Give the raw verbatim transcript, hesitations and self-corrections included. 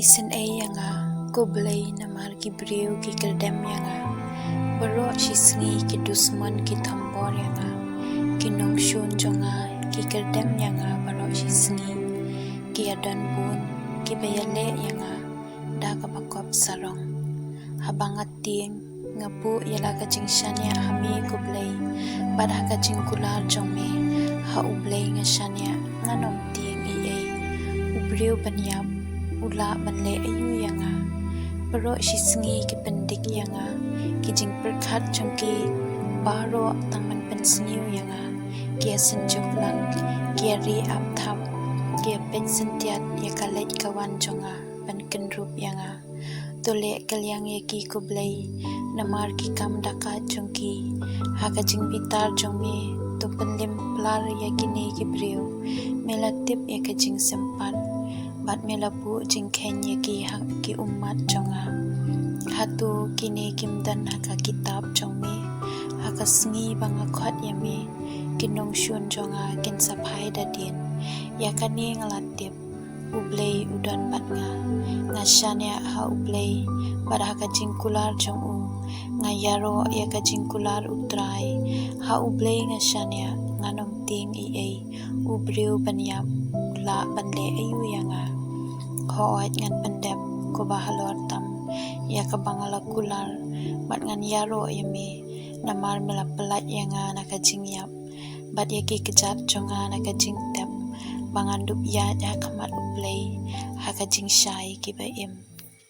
Isynei ïa nga, ko Blei, namar ki briew ki kyrdem ïa nga. Baroh shi sngi ki dusmon ki thombor ïa nga. Ki nongshun jong nga ki kyrdem ïa nga baroh shi sngi. Ki ïadon bun kiba ïaleh ïa nga da kaba kop sarong. Haba nga tieng, nga buh ïa la ka jingshaniah ha me, ko Blei, bad ha ka jingkular jong me, ha U Blei nga shaniah, ngan ym tieng ei ei. U briew ban ïap u lah ban leh aïu ïa nga? Baroh shi sngi ki pyndik ïa nga, ki jingpyrkhat jong ki baroh tang ban pynsniew ïa nga. Ki ïasynjuk lang, ki ïari ap thap, ki ïapeit syntiat ïa ka leit ka wan jong nga ban kynrup ïa nga. To leh kylliang ïa ki, ko Blei, namar ki kam da ka jong ki. Ha ka jingbitar jong me, to pynlim plar ïa kine ki briew. Me la tip ïa ka jingsympat, bad me la buh jingkheiñ ïa ki ha ki ummat jong nga. Hato kine kim don ha ka kitab jong me? Ha ka sngi ba nga khot ïa me, ki nongshun jong nga kin sa phai da dien. Ïa kane nga la tip, U Blei u don bad nga. Nga shaniah ha U Blei, bad ha ka jingkular jong u. Nga ïaroh ïa ka jingkular U Trai. Ha U Blei nga shaniah, ngan ym tieng ei ei. U briew ban ïap u lah ban leh aïu ïa nga? Hooid, ngan pyndep kumba halor tam ïa kaba nga la kular, bad ngan ïaroh ïa me, namar me la pyllait ïa nga na ka jingïap, bad ïa ki kjat jong nga na ka jingtep, ba ngan dup ïaid ha khmat U Blei ha ka jingshai kiba im.